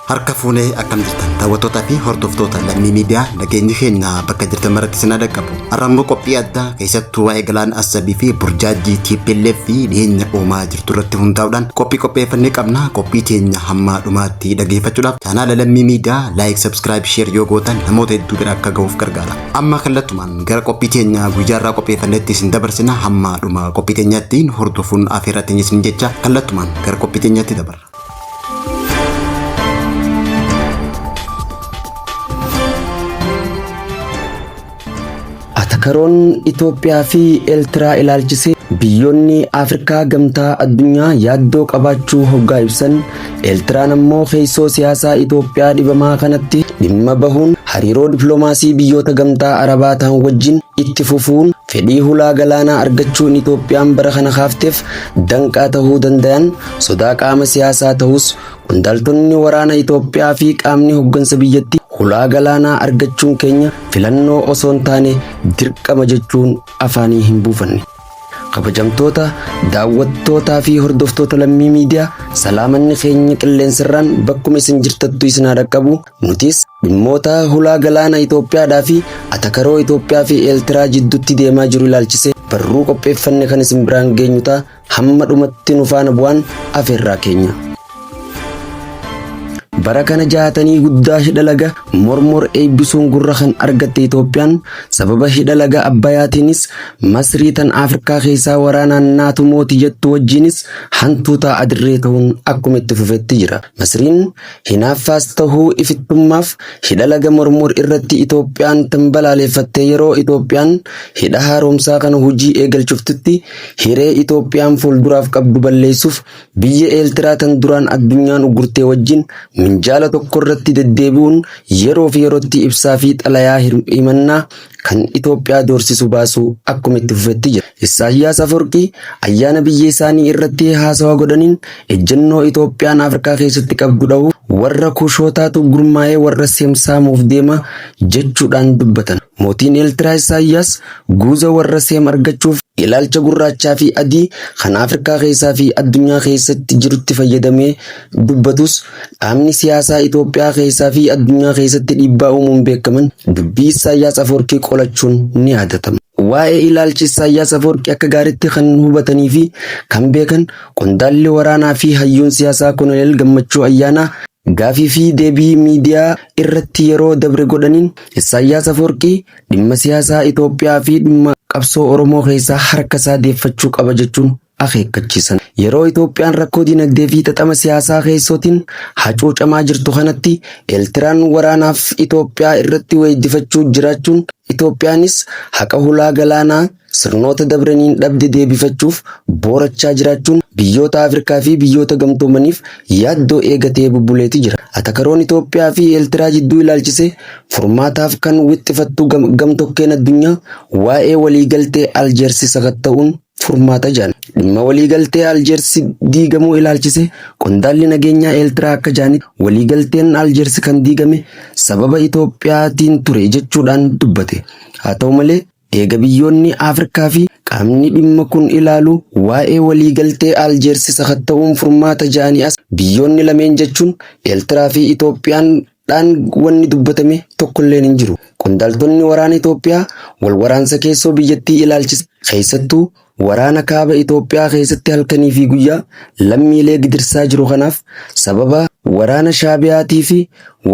Harka fuunee akkam jirtan daawwattootaa fi hordoftoota Lammii Miidiyaa, nageenyi keenya bakka jirtan maratti isin haa dhaqqabu. Har'a immoo qophii addaa keessattuu waa'ee galaana Assabii fi burjaajii TPLF fi dhiyeenya uumaa jirtu irratti hundaa'uudhaan qophii qopheeffannee qabna. Qophii teenya hamma dhumaatti dhaggeeffachuudhaaf chaanaala Lammii Miidiyaa like, subscribe, share yoo gootan namoota hedduu bira akka gahuuf gargaara. Amma kallattumaan gara qophii teenya guyyaa irraa qopheeffannetti isin dabarsina. Hamma dhuma qophii teenyaatti hordofuun afeerraa teenya isin jecha kallattumaan gara qophii teenyaatti dabarra. Atakaroon Itoophiyaa fi Eeltiraa ilaalchisee biyyoonni Afrikaa gamtaa addunyaa yaaddoo qabaachuu hoggaa ibsan, Eeltiraan ammoo keessoo siyaasaa Itoophiyaa dhibamaa kanatti dhimma bahuun hariiroo dippiloomaasii biyyoota gamtaa Arabaa ta'an wajjin itti fufuun fedhii hulaa galaanaa argachuun Itoophiyaan bara kana kaafteef danqaa tahuu dandayan sodaa qaama siyaasaa tahus, qondaaltonni waraana Itoophiyaa fi qaamni hoggansa biyyattii hulaa galaanaa argachuun keenya filannoo osoo hin taane dirqama jechuun afaanii hin buufanne. Kabajamtoota daawwattootaa fi hordoftoota Lammii Miidiyaa, salaamanni keenya qilleensarraan bakkuma isin jirtattu isin haa dhaqqabu. Nutis dhimmoota hulaa galaana Itoophiyaadhaa fi atakaroo Itoophiyaa fi Eeltiraa jidduutti deemaa jiru ilaalchisee barruu qopheeffanne kan isin biraan geenyu ta'a. Hamma dhumatti nu faana bu'aan afeerraa keenya. Bara kana jaatanii guddaa hidha laga Mormor eebbisuun gurra kan argatte Itoophiyaan, sababa hidha laga Abbayaatiinis Masrii tan Afrikaa keessaa waraanaan naatu mooti jettu wajjiinis hantuutaa adirree ta'uun akkuma itti fufetti jira. Masriin hinaaffaas tahuu ifittummaaf hidha laga Mormor irratti Itoophiyaan tan balaaleeffatte, yeroo Itoophiyaan hidha haaromsaa kana hojii eegalchuftutti hiree Itoophiyaan fuulduraaf qabdu balleessuuf biyya Eeltiraa tan duraan addunyaan uggurtee wajjin minjaala tokko irratti deddeebi'uun yeroo fi yerootti ibsaa fi xalayaa himannaa kan Itoophiyaa doorsisu baasuu akkuma itti fufetti jira. Isaayyaas Aforqii ayyaana biyya isaanii irratti haasawa godhaniin ejjennoo Itoophiyaan Afrikaa keessatti qabdu dhahu warra Kushootaatu gurmaa'ee warra Seem saamuuf deema jechuudhaan dubbatan. Mootiin Eeltiraa Isaayyaas guuza warra Seem argachuuf ilaalcha gurraachaa fi adii kan Afrikaa keessaa fi addunyaa keessatti jirutti fayyadamee dubbatus, dhaabni siyaasaa Itoophiyaa keessaa fi addunyaa keessatti dhiibbaa uumuun beekaman dubbii Isaayyaas Afoorqii qolachuun ni yaadatama. Waa'ee ilaalcha Isaayyaas Afoorqii akka gaariitti kan hubatanii fi kan beekan qondaalli waraanaa fi hayyuun siyaasaa Koloneel Gammachuu Ayyaanaa gaafii fi deebii miidiyaa irratti yeroo dabre godhaniin Isaayyaas Afoorqii dhimma siyaasaa Itoophiyaa fi dhimma qabsoo Oromoo keessaa harka isaa deeffachuu qaba jechuun akeekkachiisan. Yeroo Itoophiyaan rakkoo dinagdee fi xaxama siyaasaa keessootiin hacuucamaa jirtu kanatti Eeltiraan waraanaaf Itoophiyaa irratti weeddifachuu jiraachuun, Itoophiyaanis haqa hulaa galaanaa sirnoota dabraniin dhabde deebifachuuf boorachaa jiraachuun biyyoota Afrikaa fi biyyoota gamtoomaniif yaaddoo eegatee bubbuleeti jira. Atakaroon Itoophiyaa fi Eeltiraa jidduu ilaalchisee furmaataaf kan wixxifattu gamtokkeen addunyaa waa'ee waliigaltee Aljeersi sakatta'uun furmaata jedhan. Dhimma waliigaltee Aljeersi diigamuu ilaalchisee qondaalli nageenyaa Eeltiraa akka jedhanitti, waliigalteen Aljeersi kan diigame sababa Itoophiyaatiin ture jechuudhaan dubbate. Haa ta'u malee, eega biyyoonni Afrikaa fi qaamni dhimma kun ilaalu waa'ee waliigaltee Aljeersi sakatta'uun furmaata jedhanii as, biyyoonni lameen jechuun Eeltiraa fi Itoophiyaan dhaan wanni dubbatame tokkolleen hin jiru. Qondaaltonni waraana Itoophiyaa wal waraansa keessoo biyyattii ilaalchise, keessattuu waraana kaaba Itoophiyaa keessatti halkanii fi guyyaa lammiilee gidirsaa jiru kanaaf sababa waraana Shaabiyaatii fi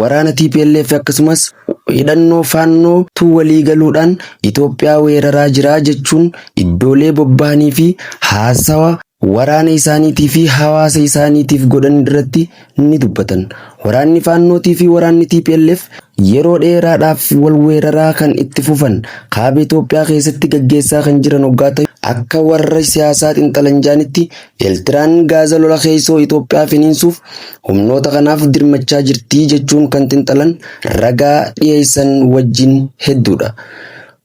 waraana TPLF akkasumas hidhannoo Faannootu walii galuudhaan Itoophiyaa weeraraa jira jechuun iddoolee bobba'anii fi haasawa waraana isaaniitii fi hawaasa isaaniitiif godhan irratti ni dubbatan. Waraanni Faannootii fi waraanni TPLF yeroo dheeraadhaaf wal weeraraa kan itti fufan kaaba Itoophiyaa keessatti gaggeessaa kan jiran hoggaa ta'u, akka warra siyaasaa xinxalan jaanitti Eeltiraan gaaza lola keessoo Itoophiyaa finiinsuuf humnoota kanaaf dirmachaa jirti jechuun kan xinxalan ragaa dhiyeessan wajjin hedduudha.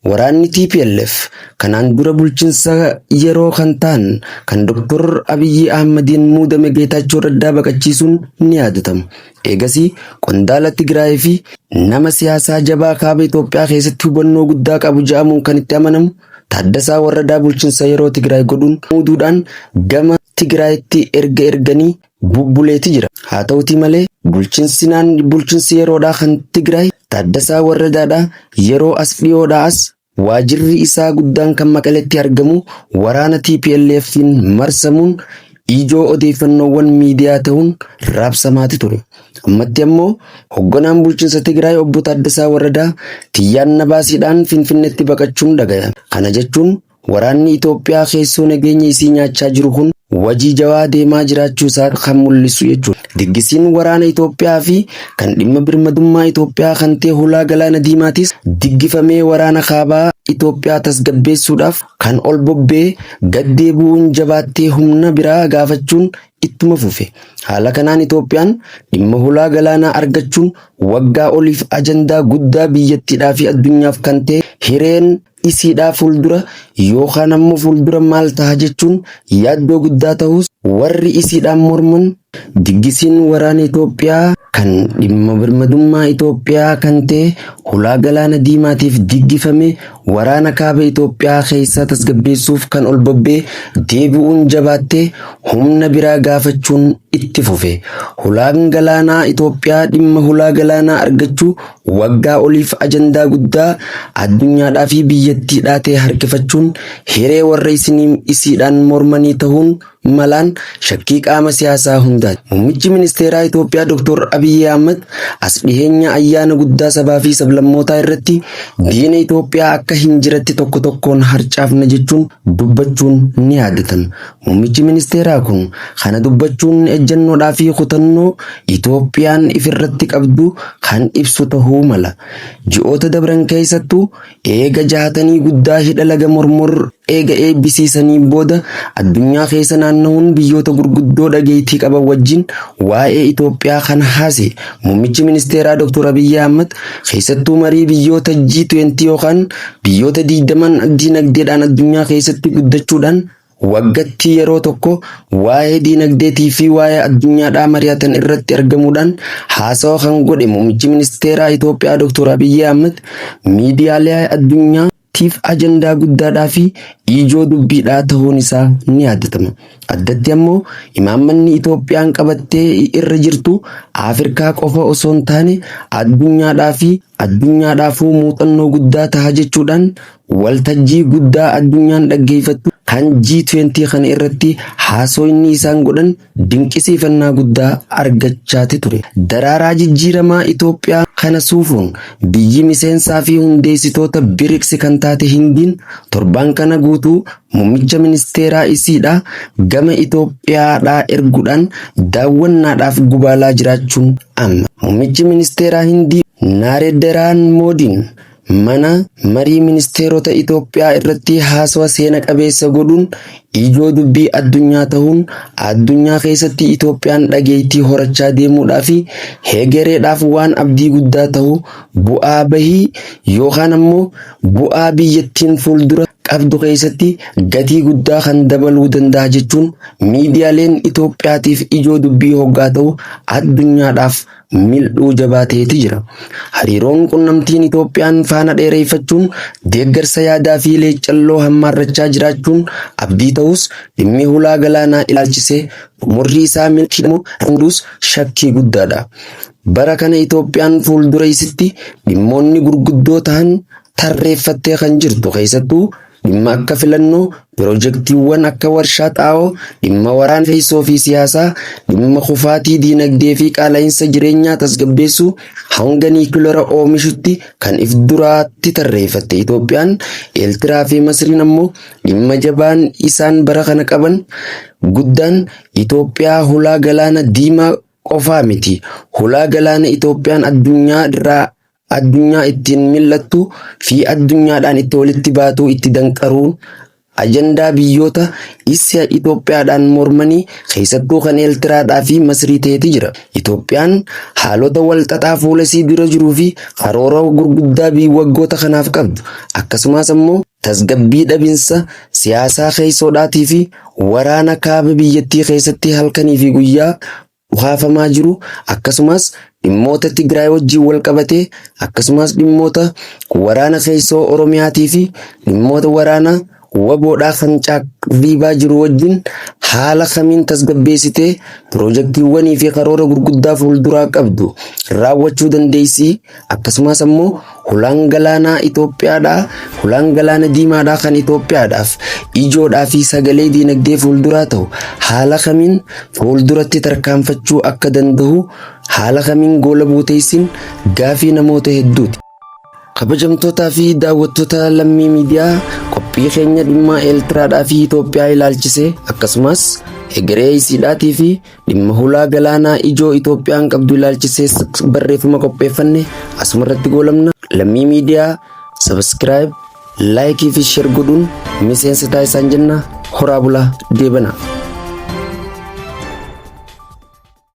Waraanni TPLF kanaan dura bulchinsa yeroo kan ta'an kan Dr. Abiyyi Ahmadiin muudame Geetaachoo Raddaa baqachiisuun ni yaadatama. Eegasii qondaala Tigraay fi nama siyaasaa jabaa kaaba Itoophiyaa keessatti hubannoo guddaa qabu jedhamuun kan itti amanamu Taaddasaa Warradaa bulchinsa yeroo Tigraay godhuun muuduudhaan gama Tigraayitti erga erganii bubbuleeti jira. Haa ta'utii malee, Bulchinsi naan bulchinsi yeroodhaa kan Tigraay Taaddasaa Warradaadhaa yeroo as dhiyoodhaa as waajirri isaa guddaan kan Maqaletti argamu waraana TPLF'n marsamuun ijoo odeeffannoowwan miidiyaa ta'uun raabsamaati ture. Ammatti ammoo hogganaan bulchiinsa Tigraay obbo Taaddasaa Warradaa tiyyaan nabaasiidhaan Finfinneetti baqachuun dhagayame. Kana jechuun waraanni Itoophiyaa keessoo nageenya isii nyaachaa jiru kun wajii jawaa deemaa jiraachuu isaa kan mul'isu jechuudha. Diggisiin waraana Itoophiyaa fi kan dhimma birmadummaa Itoophiyaa kan ta'e hulaa galaana diimaatis diggifamee waraana kaabaa Itoophiyaa tasgabbeessuudhaaf kan ol bobbee gad deebi'uun jabaattee humna biraa gaafachuun ittuma fufe. Haala kanaan Itoophiyaan dhimma hulaa galaanaa argachuun waggaa oliif ajandaa guddaa biyyattiidhaa fi addunyaaf kan ta'e hireen isiidhaa fuuldura yookaan ammoo fuuldura maal taha jechuun yaaddoo guddaa ta'us warri isiidhaan morman diggisiin waraana Itoophiyaa kan dhimma birmadummaa Itoophiyaa kan ta'e hulaa galaana diimaatiif diggifame waraana kaaba Itoophiyaa keessaa tasgabbeessuuf kan ol bobbee deebi'uun jabaattee humna biraa gaafachuun itti fufe. Hulaan galaanaa Itoophiyaa dhimma hulaa galaanaa argachuu waggaa oliif ajandaa guddaa addunyaadhaa fi biyyattiidhaa ta'e harkifachuun hiree warra isiidhaan mormanii ta'uun malaan shakkii qaama siyaasaa hundaati. Muummichi ministeeraa Itoophiyaa Dr. Abiyyi Ahmad as dhiheenya ayyaana guddaa sabaa fi sablammootaa irratti diina Itoophiyaa akka hin jiratti tokko tokkoon harcaafna jechuun dubbachuun ni yaadatama. Muummichi ministeeraa kun kana dubbachuun ejjennoodhaa fi kutannoo Itoophiyaan ifirratti qabdu kan ibsu ta'uu mala. Ji'oota dabran keessattuu eega jahatanii guddaa hidha laga Mormor eega eebbisiisanii booda addunyaa keessa naanna'uun biyyoota gurguddoo dhageettii qaban wajjin waa'ee Itoophiyaa kan haase muummichi ministeeraa Dr. Abiyyi Ahmad keessattuu marii biyyoota G20 yookaan biyyoota 20 diinagdeedhaan addunyaa keessatti guddachuudhaan waggatti yeroo tokko waa'ee diinagdeetii fi waa'ee addunyaadhaa mari'atan irratti argamuudhaan haasawa kan godhe muummichi ministeeraa Itoophiyaa Dr. Abiyyi Ahmad miidiyaalee addunyaatiif ajandaa guddaadhaa fi ijoo dubbiidhaa ta'uun isaa ni yaadatama. Addatti ammoo imaammanni Itoophiyaan qabattee irra jirtu Afrikaa qofa osoo hin taane addunyaadhaa fi addunyaadhaafuu muuxannoo guddaa taha jechuudhaan waltajjii guddaa addunyaan dhaggeeffattu kan G20 kana irratti haasoyni isaan godhan dinqisiifannaa guddaa argachaati ture. Daraaraa jijjiiramaa Itoophiyaa kana suufuun biyyi miseensaa fi hundeessitoota BRICS kan taate Hindiin torbaan kana guutuu muummicha ministeeraa isiidha gama Itoophiyaadhaa erguudhaan daawwannaadhaaf gubaalaa jiraachuun amma. Muummichi ministeeraa Hindii Naarenderaan Moodiin mana marii ministeerota Itoophiyaa irratti haasawa seena qabeessa godhuun ijoo dubbii addunyaa ta'uun addunyaa keessatti Itoophiyaan dhageettii horachaa deemuudhaa fi hegereedhaaf waan abdii guddaa ta'u bu'aa bahii yookaan ammoo bu'aa biyyattiin fuuldura qabdu keessatti gatii guddaa kan dabaluu danda'a jechuun miidiyaaleen Itoophiyaatiif ijoo dubbii hoggaa ta'u addunyaadhaaf mil'uu jabaa ta'eeti jira. Hariiroon qunnamtiin Itoophiyaan faana dheereeffachuun deeggarsa yaadaa fi leeccalloo hammaarrachaa jiraachuun abdii ta'us dhimmi hulaa galaanaa ilaalchisee xumurri isaa milkiidhamu hundus shakkii guddaadha. Bara kana Itoophiyaan fuuldura isitti dhimmoonni gurguddoo ta'an tarreeffattee kan jirtu keessattuu dhimma akka filannoo, pirojektiiwwan akka warshaa xaa'oo, dhimma waraana keessoo fi siyaasaa, dhimma kufaatii diinagdee fi qaala'insa jireenyaa tasgabbeessuu hanga niikulara oomishutti kan if duraatti tarreeffatte Itoophiyaan, Eertiraa fi Masriin ammoo dhimma jabaan isaan bara kana qaban guddaan Itoophiyaa hulaa galaana diimaa qofaa miti. Hulaa galaana Itoophiyaan addunyaa irraa addunyaa ittiin mil'attu fi addunyaadhaan itti walitti baatu itti danqaruun ajandaa biyyoota isa Itoophiyaadhaan mormanii keessattuu kan Eertiraadhaa fi Masrii ta'eeti jira. Itoophiyaan haalota wal xaxaa fuula isii dura jiruu fi karoora gurguddaa waggoota kanaaf qabdu akkasumas ammoo tasgabbii dhabinsa siyaasaa keessoodhaatii fi waraana kaaba biyyattii keessatti halkanii fi guyyaa dhukaafamaa jiru akkasumas dhimmoota Tigraay wajjin wal qabatee akkasumas dhimmoota waraana keessoo Oromiyaatii fi dhimmoota waraana WBOdhaa kan caakriibaa jiru wajjin haala kamiin tasgabbeessitee piroojaktiiwwanii fi karoora gurguddaa fuulduraa qabdu raawwachuu dandeessi? Akkasumas ammoo hulaan galaanaa Itoophiyaadhaa, hulaan galaana diimaadhaa kan Itoophiyaadhaaf ijoodhaa fi sagalee diinagdee fuulduraa ta'u haala kamiin fuulduratti tarkaanfachuu akka danda'u haala kamiin goola buuteessin gaafii namoota hedduuti. Kabajamtootaa fi daawwattoota Lammii Miidiyaa, qophii keenya dhimma Eeltiraadhaa fi Itoophiyaa ilaalchisee, akkasumas egeree isiidhaatii fi dhimma hulaa galaanaa ijoo Itoophiyaan qabdu ilaalchisee barreeffama qopheeffanne asuma irratti goolamna. Lammii Miidiyaa subscribe, like fi share godhuun miseensa taasisaan jenna. Horaa bulaa, deebana.